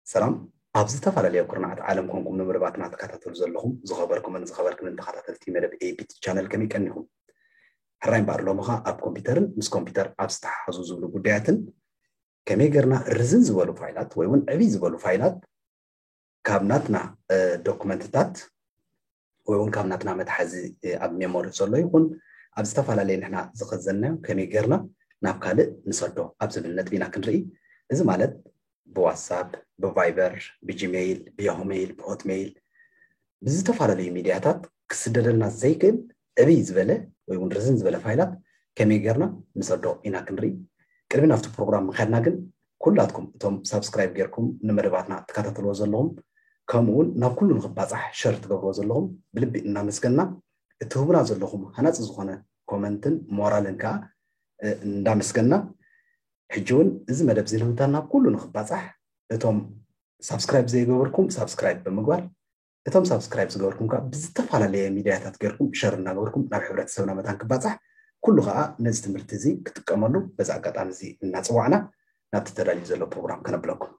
ሰላም። ኣብ ዝተፈላለየ ኩርናዓት ዓለም ኮንኩም ንመደባትና ትከታተሉ ዘለኹም ዝኸበርኩምን ዝኸበርክንን ተኸታተልቲ መደብ ኤቢቲ ቻነል፣ ከመይ ቀኒኹም? ሕራይ እምበኣር፣ ሎሚ ኸኣ ኣብ ኮምፒውተርን ምስ ኮምፒውተር ኣብ ዝተሓሓዙ ዝብሉ ጉዳያትን ከመይ ጌርና ርዝን ዝበሉ ፋይላት ወይ እውን ዕብይ ዝበሉ ፋይላት ካብ ናትና ዶክመንትታት ወይ እውን ካብ ናትና መትሓዚ ኣብ ሜሞሪ ዘሎ ይኹን ኣብ ዝተፈላለየ ንሕና ዝኸዘንናዮ ከመይ ጌርና ናብ ካልእ ንሰዶ ኣብ ዝብል ነጥቢ ኢና ክንርኢ። እዚ ማለት ብዋትሳፕ፣ ብቫይበር፣ ብጂሜይል፣ ብያሁ ሜይል፣ ብሆትሜይል፣ ብዝተፈላለዩ ሚድያታት ክስደደልና ዘይክእል ዕብይ ዝበለ ወይ እውን ርዝን ዝበለ ፋይላት ከመይ ጌርና ንሰዶ ኢና ክንርኢ። ቅድሚ ናብቲ ፕሮግራም ምኻድና ግን ኩላትኩም እቶም ሳብስክራይብ ጌርኩም ንመደባትና ትከታተልዎ ዘለኹም ከምኡ እውን ናብ ኩሉ ንኽባፃሕ ሸር ትገብርዎ ዘለኹም ብልቢ እናመስገና፣ እትህቡና ዘለኹም ሃናፂ ዝኾነ ኮመንትን ሞራልን ከዓ እንዳመስገና፣ ሕጂ እውን እዚ መደብ እዚ ንምንታይ ናብ ኩሉ ንኽባፃሕ እቶም ሳብስክራይብ ዘይገበርኩም ሳብስክራይብ ብምግባር፣ እቶም ሳብስክራይብ ዝገበርኩም ከዓ ብዝተፈላለየ ሚድያታት ጌርኩም ሸር እናገበርኩም ናብ ሕብረተሰብና መታን ክባፃሕ፣ ኩሉ ከዓ ነዚ ትምህርቲ እዚ ክጥቀመሉ በዚ ኣጋጣሚ እዚ እናፅዋዕና ናብቲ ተዳልዩ ዘሎ ፕሮግራም ከነብለኩም።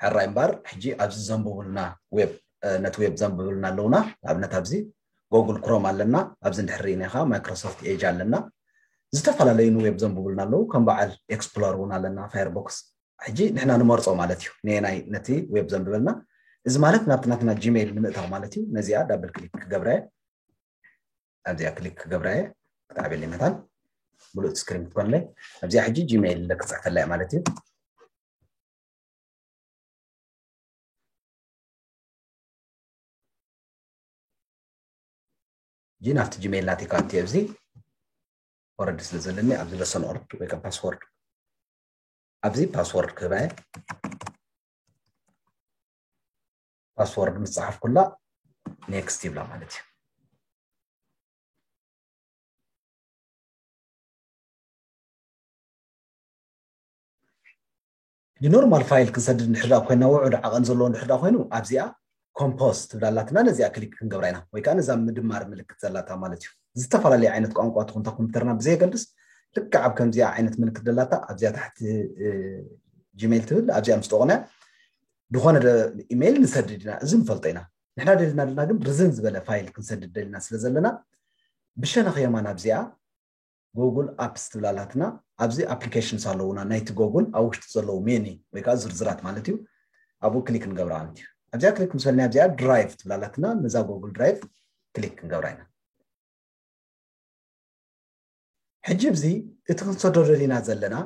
ሕራይ እምበር ሕጂ ኣብዚ ዘንብቡልና ዌብ ነቲ ዌብ ዘንብቡልና ኣለውና። ንኣብነት ኣብዚ ጎግል ክሮም ኣለና፣ ኣብዚ እንድሕር ርኢና ከዓ ማይክሮሶፍት ኤጅ ኣለና። ዝተፈላለዩ ንዌብ ዘንብቡልና ኣለዉ፣ ከም በዓል ኤክስፕሎር እውን ኣለና፣ ፋየርቦክስ። ሕጂ ንሕና ንመርፆ ማለት እዩ ነየናይ ነቲ ዌብ ዘንብበልና። እዚ ማለት ናብቲ ናትና ጂሜይል ንምእታው ማለት እዩ። ነዚኣ ዳብል ክሊክ ክገብራ እየ። ኣብዚኣ ክሊክ ክገብራ እየ። ክትዓብየለይ መታን ምሉእ ስክሪን ክትኮንለይ። ኣብዚኣ ሕጂ ጂሜይል ክፅሕፈላ እየ ማለት እዩ። ሕጂ ናብቲ ጂሜይል ናተይ ካብ እትየ ኣብዚ ኦረዲ ስለ ዘለኒ ኣብዚ ለሰን ኦርድ ወይ ከዓ ፓስወርድ ኣብዚ ፓስወርድ ክህባ እየ። ፓስወርድ ምስ ፀሓፍኩላ ኔክስት ይብላ ማለት እዩ። ንኖርማል ፋይል ክንሰድድ እንድሕር ደኣ ኮይና ውዑድ ዓቐን ዘለዎ እንድሕር ደኣ ኮይኑ ኣብዚኣ ኮምፖዝ ትብላ ኣላትና፣ ነዚኣ ክሊክ ክንገብራ ኢና ወይ ከዓ ነዛ ምድማር ምልክት ዘላታ ማለት እዩ። ዝተፈላለየ ዓይነት ቋንቋ ትኹን እታ ኮምፒውተርና ብዘየገድስ ልክዕ ኣብ ከምዚኣ ዓይነት ምልክት ዘላታ ኣብዚኣ ታሕቲ ጂሜይል ትብል ኣብዚኣ ምስ ጠቑና ዝኾነ ኢሜይል ንሰድድ ኢና። እዚ ንፈልጦ ኢና። ንሕና ደልና ደልና ግን ርዝን ዝበለ ፋይል ክንሰድድ ደልና ስለ ዘለና ብሸነኽ የማን ኣብዚኣ ጎግል ኣፕስ ትብላላትና ኣብዚ ኣፕሊኬሽንስ ኣለውና ናይቲ ጎግል ኣብ ውሽጢ ዘለዉ ሜኒ ወይ ከዓ ዝርዝራት ማለት እዩ። ኣብኡ ክሊክ ንገብራ ማለት እዩ። ኣብዚኣ ክሊክ ምስ በልና ኣብዚኣ ድራይቭ ትብላላትና ነዛ ጎግል ድራይቭ ክሊክ ክንገብራ ኢና። ሕጂ እዚ እቲ ክንሰዶ ደሊና ዘለና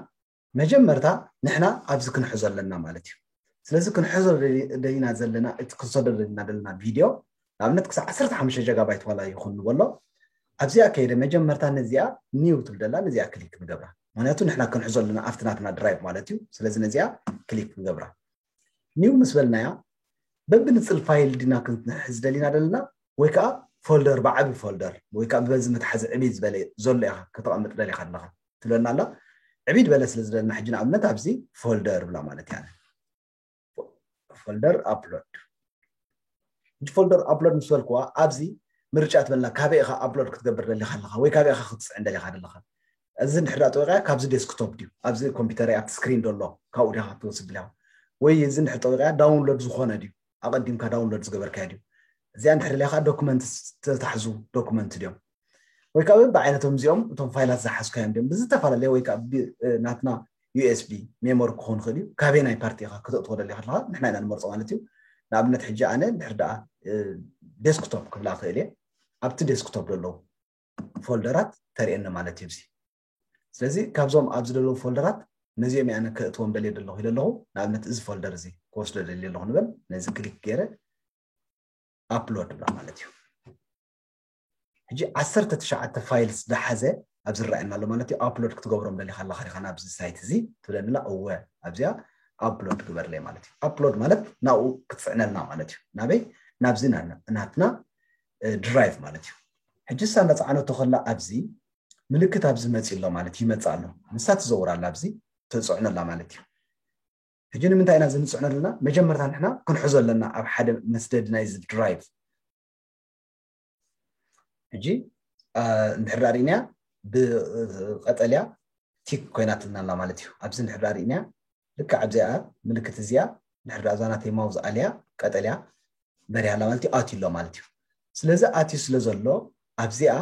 መጀመርታ ንሕና ኣብዚ ክንሕዞ ኣለና ማለት እዩ። ስለዚ ክንሕዞ ደሊና ዘለና እቲ ክንሰዶ ደሊና ዘለና ቪድዮ ንኣብነት ክሳብ ዓሰርተ ሓሙሽተ ጀጋባይት ዋላ ይኹን ንበሎ ኣብዚኣ ከይደ መጀመርታ ነዚኣ ኒው ትብል ደላ ነዚኣ ክሊክ ንገብራ። ምክንያቱ ንሕና ክንሕዞ ኣለና ኣብቲ ናትና ድራይቭ ማለት እዩ። ስለዚ ነዚኣ ክሊክ ንገብራ። ኒው ምስ በልናያ በብንፅል ፋይል ዲና ክንሕዝ ደሊና ደለና ወይ ከዓ ፎልደር ብዓቢ ፎልደር ወይ ከዓ ብበዚ መትሓዚ ዕብይ ዝበለ ዘሎ ኢኻ ከተቐምጥ ደሊኻ ኣለኻ ትብለና ኣላ። ዕብይ ዝበለ ስለ ዝደለና ሕጂ ንኣብነት ኣብዚ ፎልደር ብላ ማለት እያ። ፎልደር ኣፕሎድ ሕጂ ፎልደር ኣፕሎድ ምስ በልክዋ ኣብዚ ምርጫ ትበልና ካበይ ኢኻ ኣፕሎድ ክትገብር ደሊኻ ኣለኻ ወይ ካበይ ኢኻ ክትፅዕን ደሊኻ ደለኻ። እዚ እንድሕር ዳኣ ጠዊቕያ ካብዚ ዴስክቶፕ ድዩ ኣብዚ ኮምፒውተር ኣብቲ ስክሪን ዘሎ ካብኡ ዲኻ ክትወስድ ደሊኻ ወይ እዚ እንድሕር ጠዊቕያ ዳውንሎድ ዝኾነ ድዩ ኣቐዲምካ ዳውንሎድ ዝገበርካዮ ድዩ። እዚኣ እንድሕር ኢልያ ከዓ ዶክመንት ዝተታሕዙ ዶክመንት ድዮም ወይ ከዓ ብዓይነቶም እዚኦም እቶም ፋይላት ዝሓዝካዮም ድዮም ብዝተፈላለየ ወይ ከዓ ናትና ዩኤስቢ ሜሞሪ ክኾን ይኽእል እዩ። ካበይ ናይ ፓርቲ ኢኻ ክተእትዎ ደሊኻ ኣለኻ ንሕና ኢና ንመርፆ ማለት እዩ። ንኣብነት ሕጂ ኣነ እንድሕር ደኣ ዴስክቶፕ ክብላ ክእል እየ ኣብቲ ዴስክቶፕ ዘለዉ ፎልደራት ተርእየኒ ማለት እዩ። እዚ ስለዚ ካብዞም ኣብዚ ዘለዉ ፎልደራት ነዚኦም ኣነ ከእትዎም ደልየ ዘለኹ ኢለ ኣለኹ። ንኣብነት እዚ ፎልደር እዚ ክወስዶ ደልየ ኣለኹ ንበል። ነዚ ክሊክ ገይረ ኣፕሎድ ብላ ማለት እዩ። ሕጂ ዓሰርተ ትሽዓተ ፋይልስ ዝሓዘ ኣብ ዝረኣየና ኣሎ ማለት እዩ። ኣፕሎድ ክትገብሮም ደሊኻ ኣለኻ ዲኻ ናብዚ ሳይት እዚ ትብለንና። እወ ኣብዚኣ ኣፕሎድ ግበርለይ ማለት እዩ። ኣፕሎድ ማለት ናብኡ ክትፅዕነልና ማለት እዩ። ናበይ ናብዚ ናትና ድራይቭ ማለት እዩ። ሕጂ እሳ እንዳፃዕነቶ ከላ ኣብዚ ምልክት ኣብዚ መፂ ኣሎ ማለት ይመፅእ ኣሎ። ንሳ ትዘውር ኣላ፣ ኣብዚ ተፅዕኖ ኣላ ማለት እዩ። ሕጂ ንምንታይ ኢና ዝንፅዕኖ ኣለና? መጀመርታ ንሕና ክንሕዞ ኣለና ኣብ ሓደ መስደድ ናይዚ ድራይቭ። ሕጂ እንድሕር ዳኣ ርኢናያ ብቀጠልያ ቲክ ኮይናትና ኣላ ማለት እዩ። ኣብዚ እንድሕር ዳኣ ርኢናያ ልክዕ ኣብዚኣ ምልክት እዚኣ እንድሕር ዳኣ እዛ ናተይ ማውዝ ኣልያ ቀጠልያ በሪሃ ኣላ ማለት እዩ፣ ኣትዩ ኣሎ ማለት እዩ። ስለዚ ኣትዩ ስለ ዘሎ ኣብዚኣ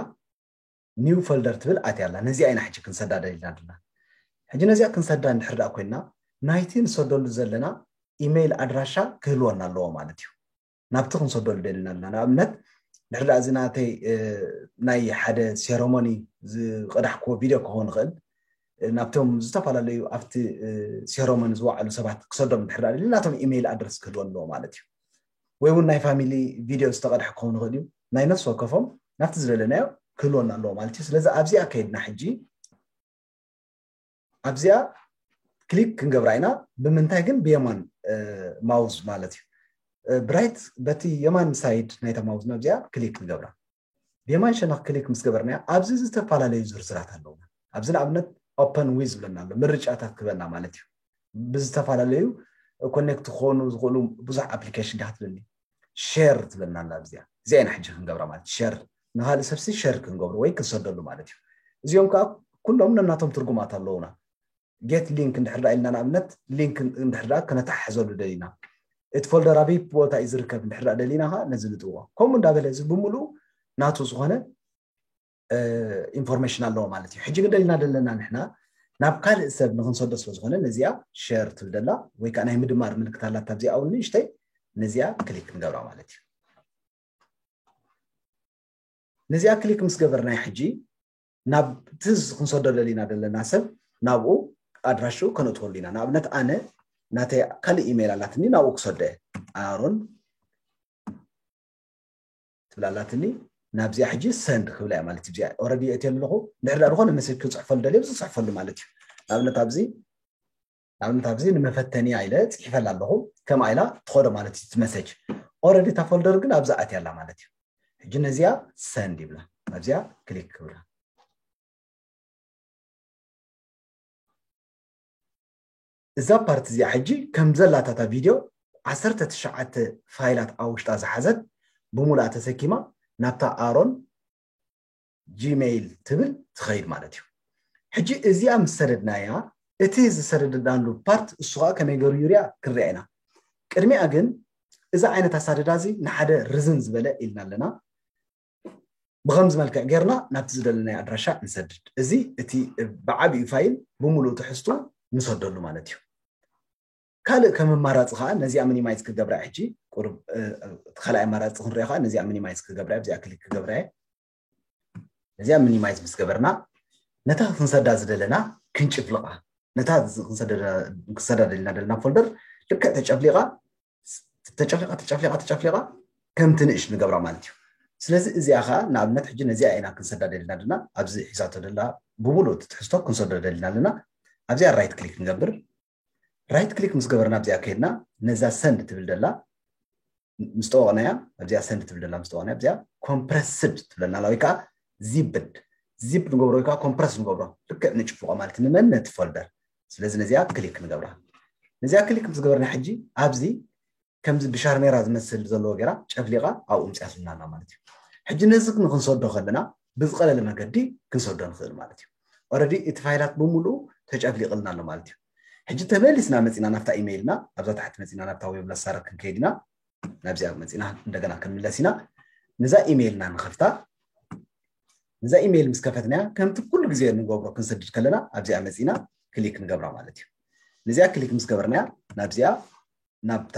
ኒው ፎልደር ትብል ኣትያ ኣላ። ነዚኣ ኢና ሕጂ ክንሰዳ ደሊና ኣለና። ሕጂ ነዚኣ ክንሰዳ እንድሕር ዳኣ ኮይና ናይቲ ንሰደሉ ዘለና ኢሜይል ኣድራሻ ክህልወና ኣለዎ ማለት እዩ። ናብቲ ክንሰደሉ ደሊና ኣለና። ንኣብነት ድሕሪ ዳኣ እዚ ናተይ ናይ ሓደ ሴረሞኒ ዝቀዳሕክዎ ቪድዮ ክኸውን ይኽእል። ናብቶም ዝተፈላለዩ ኣብቲ ሴረሞኒ ዝወዓሉ ሰባት ክሰዶም ድሕሪ ዳኣ ደሊ ናቶም ኢሜይል ኣድረስ ክህልዎ ኣለዎ ማለት እዩ። ወይ እውን ናይ ፋሚሊ ቪድዮ ዝተቀድሐ ክኸውን ይኽእል እዩ። ናይ ነፍሲ ወከፎም ናብቲ ዝደለናዮ ክህልወና ኣለዎ ማለት እዩ። ስለዚ ኣብዚኣ ከይድና ሕጂ ኣብዚኣ ክሊክ ክንገብራ ኢና። ብምንታይ ግን? ብየማን ማውዝ ማለት እዩ። ብራይት በቲ የማን ሳይድ ናይታ ማውዝ ኣብዚኣ ክሊክ ንገብራ። ብየማን ሸነኽ ክሊክ ምስ ገበርናያ ኣብዚ ዝተፈላለዩ ዝርዝራት ኣለውና። ኣብዚ ንኣብነት ኦፐን ዊዝ ዝብለና ኣሎ፣ ምርጫታት ክበና ማለት እዩ። ብዝተፈላለዩ ኮኔክት ክኾኑ ዝኽእሉ ብዙሕ ኣፕሊኬሽን ዲኻ ትብለኒ። ሸር ትብለና ኣላ ኣብዚኣ። እዚኣ ኢና ሕጂ ክንገብራ ማለት ሸር ንኻልእ ሰብሲ ሸር ክንገብሩ ወይ ክንሰደሉ ማለት እዩ። እዚኦም ከዓ ኩሎም ነናቶም ትርጉማት ኣለውና። ጌት ሊንክ እንድሕር ዳ ኢልና ንኣብነት ሊንክ እንድሕር ዳ ክነተሓሕዘሉ ደሊና እቲ ፎልደር ኣበይ ቦታ እዩ ዝርከብ እንድሕር ዳ ደሊና ከዓ ነዚ ንጥዎ። ከምኡ እንዳበለ እዚ ብምሉኡ ናቱ ዝኾነ ኢንፎርሜሽን ኣለዎ ማለት እዩ። ሕጂ ግን ደሊና ደለና ንሕና ናብ ካልእ ሰብ ንክንሰዶ ስለ ዝኾነ ነዚኣ ሸር ትብል ደላ ወይ ከዓ ናይ ምድማር ምልክት ኣላታ ኣብዚኣ እውን ንእሽተይ ነዚኣ ክሊክ ንገብራ ማለት እዩ። ነዚኣ ክሊክ ምስ ገበርናይ ሕጂ ናብ ትዝ ክንሰዶ ደሊና ደለና ሰብ ናብኡ ኣድራሽኡ ከነእትወሉ ኢና። ንኣብነት ኣነ ናተይ ካልእ ኢሜይል ኣላትኒ ናብኡ ክሰዶ እየ። ኣሮን ትብል ኣላትኒ ናብዚኣ ሕጂ ሰንድ ክብላ እያ ማለት እዩ። እዚኣ ኦረዲ የእትየ ኣለኹ። እንድሕር ዳ ዝኾነ መሴጅ ክፅሕፈሉ ደልየ ዝፅሕፈሉ ማለት እዩ። ንኣብነት ኣብዚ ንኣብነት ኣብዚ ንመፈተንያ ኢለ ፅሒፈላ ኣለኹ። ከምኣ ኢላ ትኸዶ ማለት እዩ እቲ መሴጅ። ኦረዲ እታ ፎልደር ግን ኣብዛ ኣትያ ኣላ ማለት እዩ። ሕጂ ነዚኣ ሰንድ ይብላ። ኣብዚኣ ክሊክ ክብላ። እዛ ፓርት እዚኣ ሕጂ ከም ዘላታ እታ ቪድዮ ዓሰርተ ትሽዓተ ፋይላት ኣብ ውሽጣ ዝሓዘት ብሙሉኣ ተሰኪማ ናብታ ኣሮን ጂሜይል ትብል ትኸይድ ማለት እዩ። ሕጂ እዚኣ ምስ ሰደድናያ እቲ ዝሰደድናሉ ፓርት እሱ ከዓ ከመይ ገሩ ዩርያ ክንሪኣ ኢና። ቅድሚኣ ግን እዚ ዓይነት ኣሳደዳ እዚ ንሓደ ርዝን ዝበለ ኢልና ኣለና። ብኸምዚ መልክዕ ጌርና ናብቲ ዝደለናዮ ኣድራሻ ንሰድድ። እዚ እቲ ብዓቢኡ ፋይል ብምሉእ ትሕዝቱ ንሰደሉ ማለት እዩ። ካልእ ከም ኣማራፂ ከዓ ነዚኣ ሚኒማይዝ ክገብራ ሕጂ ቁሩብ እቲ ካልኣይ ኣማራፂ ክንሪኦ ከዓ ነዚኣ ሚኒማይዝ ክገብራ እዚኣ ክሊክ ክገብራ እየ። ነዚኣ ሚኒማይዝ ምስ ገበርና ነታ ክንሰዳ ዝደለና ክንጭፍልቃ ነታ ክንሰዳ ደልና ደለና ፎልደር ልክዕ ተጨፍሊቃ ተጨፍሊቃ ተጨፍሊቃ ተጨፍሊቃ ከም ትንእሽ ንገብራ ማለት እዩ። ስለዚ እዚኣ ከዓ ንኣብነት ሕጂ ነዚኣ ኢና ክንሰዳ ደልና ደልና ኣብዚ ሒዛቶ ደላ ብምሉእ ትሕዝቶ ክንሰዶ ደልና ኣለና። ኣብዚኣ ራይት ክሊክ ንገብር። ራይት ክሊክ ምስ ገበርና ኣብዚኣ ከይድና ነዛ ሰንድ ትብል ደላ ምስ ጠወቕናያ ኣብዚኣ ሰንድ ትብል ደላ ምስ ጠወቕናያ ኣብዚኣ ኮምፕረስድ ትብለና ኣላ ወይ ከዓ ዚፕድ ዚፕ ንገብሮ ወይ ከዓ ኮምፕረስ ንገብሮ ልክዕ ንጭፍቆ ማለት ንመን ነቲ ፎልደር። ስለዚ ነዚኣ ክሊክ ንገብራ። ነዚኣ ክሊክ ምስ ገበርና ሕጂ ኣብዚ ከምዚ ብሻርኔራ ዝመስል ዘለዎ ገይራ ጨፍሊቃ ኣብኡ ምፅያትልና ኣላ ማለት እዩ። ሕጂ ነዚ ንክንሰዶ ከለና ብዝቀለለ መገዲ ክንሰዶ ንኽእል ማለት እዩ። ኦረዲ እቲ ፋይላት ብምሉኡ ተጨፍሊቅልና ኣሎ ማለት እዩ። ሕጂ ተመሊስና መፂና ናብታ ኢሜይልና ኣብዛ ታሕቲ መፂና ናብታ ዌብ ለሳረ ክንከይድ ኢና። ናብዚኣ መፂና እንደገና ክንምለስ ኢና። ነዛ ኢሜይልና ንኸፍታ። ነዛ ኢሜይል ምስ ከፈትናያ ከምቲ ኩሉ ግዜ ንገብሮ ክንሰድድ ከለና ኣብዚኣ መፂና ክሊክ ንገብራ ማለት እዩ። ነዚኣ ክሊክ ምስ ገበርናያ ናብዚኣ ናብታ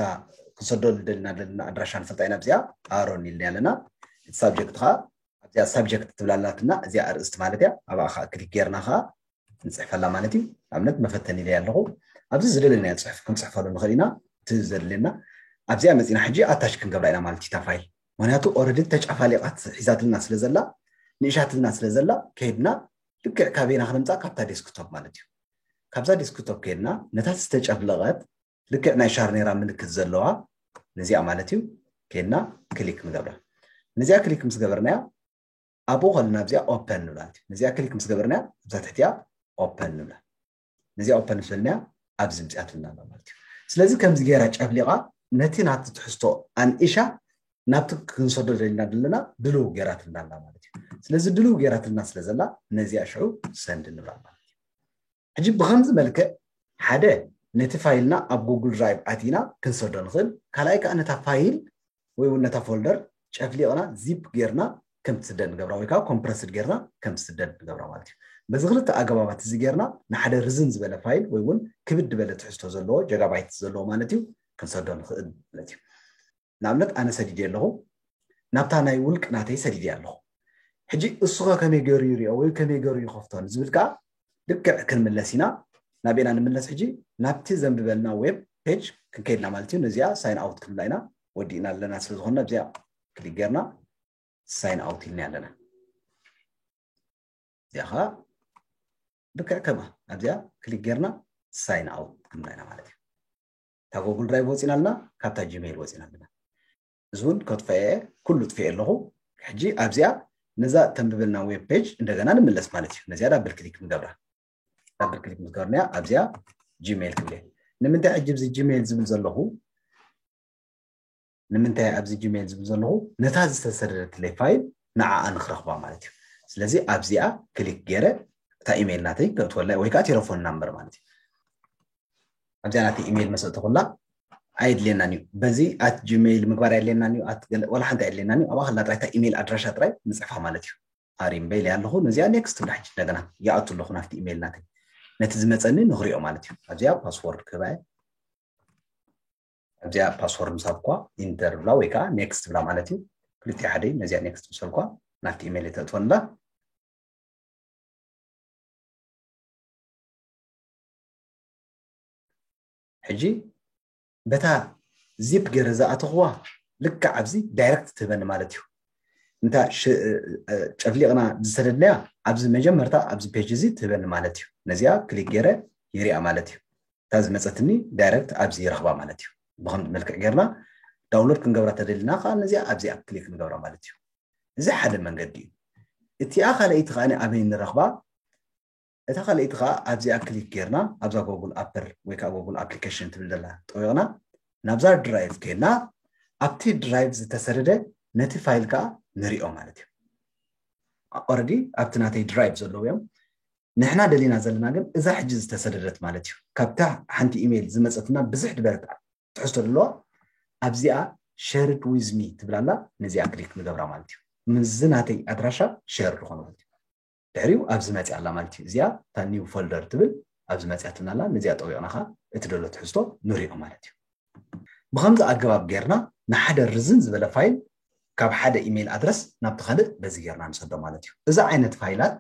ክንሰደሉ ደልና ደልና ኣድራሻ ንፈልጣ ኢና። ኣብዚኣ ኣሮን ኢልና ኣለና። እቲ ሳብጀክት ከዓ ኣብዚኣ ሳብጀክት ትብላላትና እዚኣ ኣርእስቲ ማለት እያ። ኣብኣ ከዓ ክሊክ ጌርና ከዓ ንፅሕፈላ ማለት እዩ። ኣብነት መፈተኒ ኢለ ኣለኹ። ኣብዚ ዝደለናዮ ፅሑፍ ክንፅሕፈሉ ንኽእል ኢና። እቲ ዘድልየና ኣብዚኣ መፂና ሕጂ ኣታች ክንገብራ ኢና ማለት እዩ። እታ ፋይል ምክንያቱ ኦረዲ ተጫፋሊቃት ሒዛትልና ስለ ዘላ ንእሻትልና ስለ ዘላ ከይድና ልክዕ ካበይና ክነምፃ ካብታ ዴስክቶፕ ማለት እዩ። ካብዛ ዴስክቶፕ ከይድና ነታ ዝተጨፍለቀት ልክዕ ናይ ሻርኔራ ምልክት ዘለዋ ነዚኣ ማለት እዩ ከይድና ክሊክ ንገብራ። ነዚኣ ክሊክ ምስ ገበርናያ ኣብኡ ከለና ኣብዚኣ ኦፐን ንብላ ማለት እዩ። ነዚኣ ክሊክ ምስ ገበርናያ ኣብዛ ትሕቲኣ ኦፐን ንብላ። ነዚኣ ኦፐን ምስ በልናያ ኣብዚ ምፅኣትና ኣላ ማለት እዩ። ስለዚ ከምዚ ገይራ ጨፍሊቓ ነቲ ናብቲ ትሕዝቶ ኣንኢሻ ናብቲ ክንሰዶ ደሊና ዘለና ድልው ገይራትና ኣላ ማለት እዩ። ስለዚ ድልው ገይራትና ስለ ዘላ ነዚኣ ሽዑ ሰንድ ንብላ ማለት እዩ። ሕጂ ብኸምዚ መልክዕ ሓደ ነቲ ፋይልና ኣብ ጉግል ድራይቭ ኣቲና ክንሰዶ ንኽእል፣ ካልኣይ ከዓ ነታ ፋይል ወይ እውን ነታ ፎልደር ጨፍሊቕና ዚፕ ጌርና ከም ትስደድ ንገብራ ወይ ከዓ ኮምፕረስድ ጌርና ከም ትስደድ ንገብራ ማለት እዩ። በዚ ክልተ ኣገባባት እዚ ጌርና ንሓደ ርዝን ዝበለ ፋይል ወይ እውን ክብድ ዝበለ ትሕዝቶ ዘለዎ ጀጋባይት ዘለዎ ማለት እዩ ክንሰዶ ንኽእል ማለት እዩ። ንኣብነት ኣነ ሰዲደ ኣለኹ፣ ናብታ ናይ ውልቅ ናተይ ሰዲደ ኣለኹ። ሕጂ እሱኸ ከመይ ገይሩ ይሪኦ ወይ ከመይ ገይሩ ይኸፍቶ ንዝብል ከዓ ልክዕ ክንምለስ ኢና። ናበይና ንምለስ ሕጂ? ናብቲ ዘንብበልና ዌብ ፔጅ ክንከይድና ማለት እዩ። ነዚኣ ሳይን ኣውት ክንብላ ኢና። ወዲእና ኣለና ስለ ዝኾንና ኣብዚኣ ክሊክ ጌርና ሳይን ኣውት ኢልና ኣለና። እዚኣ ከዓ ልክዕ ከምኣ ኣብዚኣ ክሊክ ጌርና ሳይን ኣውት ክንብላ ኢና ማለት እዩ። እታ ጎግል ድራይቭ ወፂና ኣለና፣ ካብታ ጂሜይል ወፂና ኣለና። እዚ እውን ከጥፈኤ ኩሉ ጥፍኤ ኣለኹ። ሕጂ ኣብዚኣ ነዛ ተንብበልና ዌብ ፔጅ እንደገና ንምለስ ማለት እዩ። ነዚኣ ዳብል ክሊክ ንገብራ። ዳብል ክሊክ ምስ ገበርናያ ኣብዚኣ ጂሜይል ክብል እየ። ንምንታይ ሕጂ ኣብዚ ጂሜይል ዝብል ዘለኹ ንምንታይ ኣብዚ ጂሜይል ዝብል ዘለኹ ነታ ዝተሰደደትለይ ፋይል ንዓኣ ንክረኽባ ማለት እዩ። ስለዚ ኣብዚኣ ክሊክ ገይረ እታ ኢሜይል ናተይ ከእትወላ ወይ ከዓ ቴሌፎን ናምበር ማለት እዩ። ኣብዚኣ ናተይ ኢሜይል መሰእተኩላ ኣየድልየናን እዩ። በዚ ኣት ጂሜይል ምግባር ኣየድልየናን እዩ። ኣት ገለ ወላ ሓንቲ ኣየድልየናን እዩ። ኣብኣ ከላ ጥራይ እታ ኢሜይል ኣድራሻ ጥራይ ንፅሕፋ ማለት እዩ። ኣሪምበ ኢለ ኣለኹ። ነዚኣ ኔክስት ትብላ ሕጂ እንደገና ይኣቱ ኣለኹ ናብቲ ኢሜይል ናተይ። ነቲ ዝመፀኒ ንኽሪኦ ማለት እዩ። ኣብዚኣ ፓስወርድ ክህባ እየ። ኣብዚኣ ፓስወርድ ምስ ሃብኳ ኢንተር ብላ ወይ ከዓ ኔክስት ብላ ማለት እዩ። ክልቲኡ ሓደ እዩ። ነዚኣ ኔክስት ምስ በልኳ ናብቲ ኢሜይል ተእትወንላ። ሕጂ በታ ዚፕ ገይረ ዝኣተኽዋ ልክዕ ኣብዚ ዳይረክት ትህበኒ ማለት እዩ። እንታ ጨፍሊቕና ዝሰደድናያ ኣብዚ መጀመርታ ኣብዚ ፔጅ እዚ ትህበኒ ማለት እዩ። ነዚኣ ክሊክ ገይረ ይሪኣ ማለት እዩ። እታ ዝመፀትኒ ዳይረክት ኣብዚ ይረኽባ ማለት እዩ። ብኸምዚ መልክዕ ጌርና ዳውንሎድ ክንገብራ ተደሊና ከዓ ነዚኣ ኣብዚኣ ክሊክ ንገብራ ማለት እዩ። እዚ ሓደ መንገዲ እዩ። እቲኣ ካልኣይቲ ከዓ ኣበይ ንረኽባ? እታ ካልኣይቲ ከዓ ኣብዚኣ ክሊክ ጌርና ኣብዛ ጎግል ኣፐር ወይ ከዓ ጎግል ኣፕሊኬሽን ትብል ዘላ ጠዊቕና ናብዛ ድራይቭ ከይድና ኣብቲ ድራይቭ ዝተሰደደ ነቲ ፋይል ከዓ ንሪኦ ማለት እዩ። ኦረዲ ኣብቲ ናተይ ድራይቭ ዘለዉ እዮም። ንሕና ደሊና ዘለና ግን እዛ ሕጂ ዝተሰደደት ማለት እዩ። ካብታ ሓንቲ ኢሜይል ዝመፀትና ብዙሕ ድበረት ትሕዝቶ ዘለዋ ኣብዚኣ ሸርድ ዊዝ ሚ ትብላላ ነዚኣ ክሊክ ንገብራ ማለት እዩ። ምስዚ ናተይ ኣድራሻ ሸር ዝኾነ ማለት እዩ። ድሕሪኡ ኣብዚ መፅያ ኣላ ማለት እዩ። እዚኣ እታ ኒው ፎልደር ትብል ኣብዚ መፅያትና ኣላ። ነዚኣ ጠዊቕና ከዓ እቲ ደሎ ትሕዝቶ ንሪኦ ማለት እዩ። ብኸምዚ ኣገባብ ጌርና ንሓደ ርዝን ዝበለ ፋይል ካብ ሓደ ኢሜይል ኣድረስ ናብቲ ካልእ በዚ ጌርና ንሰዶ ማለት እዩ። እዚ ዓይነት ፋይላት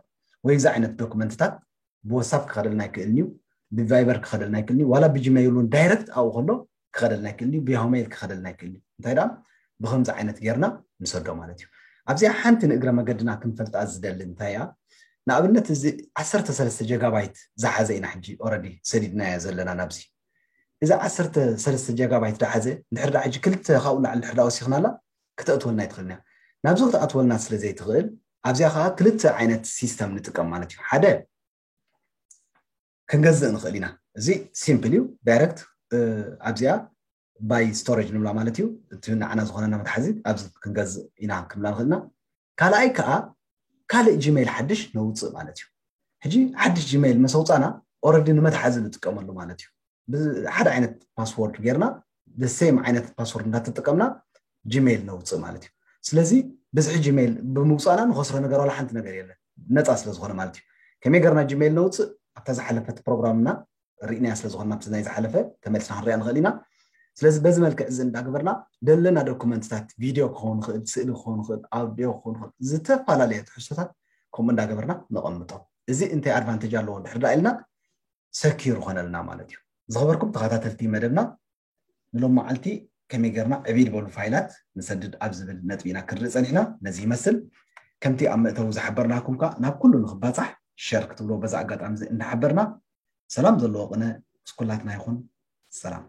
ወይ እዚ ዓይነት ዶክመንትታት ብዋትሳፕ ክኸደልና ይክእል እዩ፣ ብቫይበር ክኸደልና ይክእል እዩ፣ ዋላ ብጂሜይል እውን ዳይረክት ኣብኡ ከሎ ክኸደልና ይክእል እዩ፣ ብያሁ ሜይል ክኸደልና ይክእል እዩ። እንታይ ደኣ ብኸምዚ ዓይነት ጌርና ንሰዶ ማለት እዩ። ኣብዚኣ ሓንቲ ንእግረ መገድና ክንፈልጣ ዝደሊ እንታይ እያ? ንኣብነት እዚ ዓሰርተ ሰለስተ ጀጋባይት ዝሓዘ ኢና ሕጂ ኦረዲ ሰዲድናዮ ዘለና ናብዚ። እዚ ዓሰርተ ሰለስተ ጀጋባይት ዝሓዘ እንድሕር ደኣ ሕጂ ክልተ ካብኡ ላዕሊ እንድሕር ደኣ ወሲኽናላ ክተእትወልና ኣይትኽእልን እያ። ናብዚ ክትኣትወልና ስለ ዘይትኽእል ኣብዚኣ ከዓ ክልተ ዓይነት ሲስተም ንጥቀም ማለት እዩ። ሓደ ክንገዝእ ንኽእል ኢና። እዚ ሲምፕል እዩ። ዳይረክት ኣብዚኣ ባይ ስቶሬጅ ንብላ ማለት እዩ። እቲ ንዓና ዝኾነና መትሓዚ ኣብዚ ክንገዝእ ኢና ክንብላ ንኽእል ኢና። ካልኣይ ከዓ ካልእ ጂሜይል ሓድሽ ነውፅእ ማለት እዩ። ሕጂ ሓድሽ ጂሜይል መስ ኣውፃና ኦረዲ ንመትሓዚ ንጥቀመሉ ማለት እዩ። ሓደ ዓይነት ፓስወርድ ጌርና ሴም ዓይነት ፓስወርድ እንዳተጠቀምና ጂሜይል ነውፅእ ማለት እዩ። ስለዚ ብዝሒ ጂሜይል ብምውፃእና ንኸስሮ ነገር ዋላ ሓንቲ ነገር የለን፣ ነፃ ስለ ዝኾነ ማለት እዩ። ከመይ ገርና ጂሜይል ነውፅእ ኣብታ ዝሓለፈት ፕሮግራምና ርኢናያ ስለ ዝኾንና ኣብቲ ናይ ዝሓለፈ ተመልስና ክንሪኣ ንኽእል ኢና። ስለዚ በዚ መልክዕ እዚ እንዳገበርና ደለና ዶኩመንትታት ቪድዮ ክኸውን ይኽእል፣ ስእሊ ክኸውን ይኽእል፣ ኣውዲዮ ክኸውን ይኽእል፣ ዝተፈላለየ ትሕዝቶታት ከምኡ እንዳገበርና ነቐምጦ። እዚ እንታይ ኣድቫንቴጅ ኣለዎ እንድሕር ደኣ ኢልና ሰኪር ይኾነልና ማለት እዩ። ዝኸበርኩም ተኸታተልቲ መደብና ንሎም መዓልቲ ከመይ ጌርና ዕብይ ዝበሉ ፋይላት ንሰድድ ኣብ ዝብል ነጥቢ ኢና ክንርኢ ጸኒሕና። ነዚ ይመስል። ከምቲ ኣብ መእተዊ ዝሓበርናኩም ከኣ ናብ ኩሉ ንኽባጻሕ ሸር ክትብልዎ በዛ ኣጋጣሚ እዚ እንዳሓበርና ሰላም ዘለዎ ቅነ ምስ ኩላትና ይኹን። ሰላም።